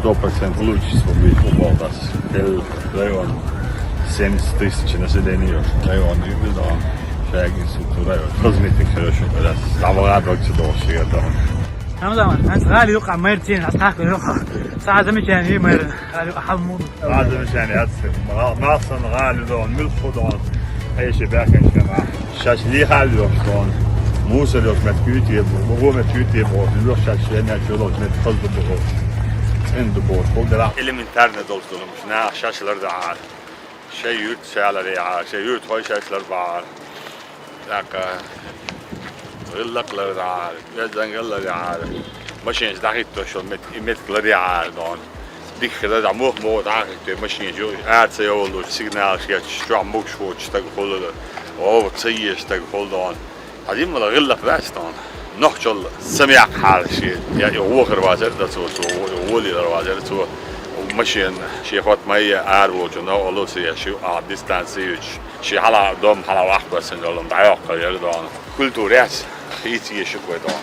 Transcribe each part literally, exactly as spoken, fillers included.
Сто процентов лучше, чтобы быть у Болдас. Тел район, семьдесят тысяч населения, район, и да, шаги суту район. Хазмитик хорошо, да, сдавала докси докси, да. Рамзан, ас гали юха мэр тин, ас так юха. Сазами чани мэр, гали юха хаммуд. Сазами чани ас. Масан гали дон, милху дон. Эши бакан шама. Шашлихал ёхтон. Мусор ёх мет кюти, бу мет кюти бо. Лёх шашлена чулош мет хазду бо. Энду бо. Холдера. Элементарно должно. Шна шашлар да. Шай юрт шалар я. Шай юрт хой шашлар бар. Така. Гыллаклар да. Язангаллар да. Машин дахит то шо мет, мет клар я дон. Дикхила да мох мо дахит то машин жо. Арца ёлду сигнал шет. Шо мук шо чтаг холда. О, цаеш таг холдон. Хадим вала гыллак вастон. Нохчол самяк хал ши. Я, я вохр вазер да цо, цо, воли вазер цо. Машин ши хот май ар вочо но оло се я ши а дистанцию. Ши хала дом хала вах басен олом да ёк калер дон. Культуряс хит еши кой дон.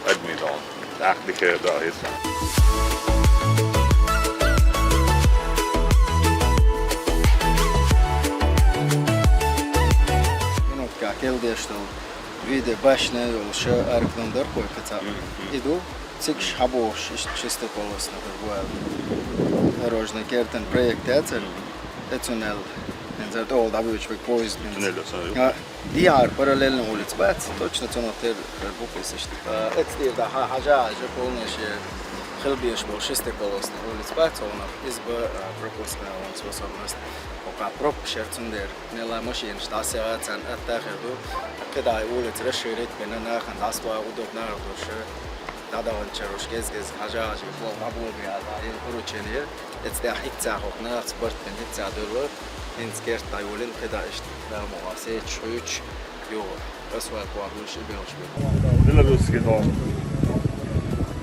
Адми дон. Так дикер да хит. Минутка, келдеш тол. Виде башня ёлша аркнандар койкаца. Иду, цикш хабош, иш чисто полосно бывает. Дорожный кертен проект яцер. Эцунел. Энзер тол да бюч бек поезд. Туннель да санаю. А, диар параллельно улиц бац, точно цуно тер буквисишт. Эцтир да ха хажа же полнейший хилбеш бо шестой полосный улиц бац, он из б пропускная он способность. Пока пробка шерцундер. Нела машин штасяцан аттахерду. Кедай улиц расширить бена нахан дасла удобно душе. Дадаван чаруш гез-гез хажа-хажи хол маблуги ала ин поручение. Эцтя хикца хок нац бартен хикца дуло. Ин скерт тай улин кеда ишт дамо асе чуч ё. Расвал куаглуш и белш бе. Белорусский дом.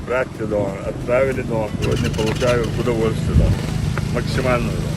Братья дом. Отправили дом. Сегодня получаю удовольствие дом. Максимально дом.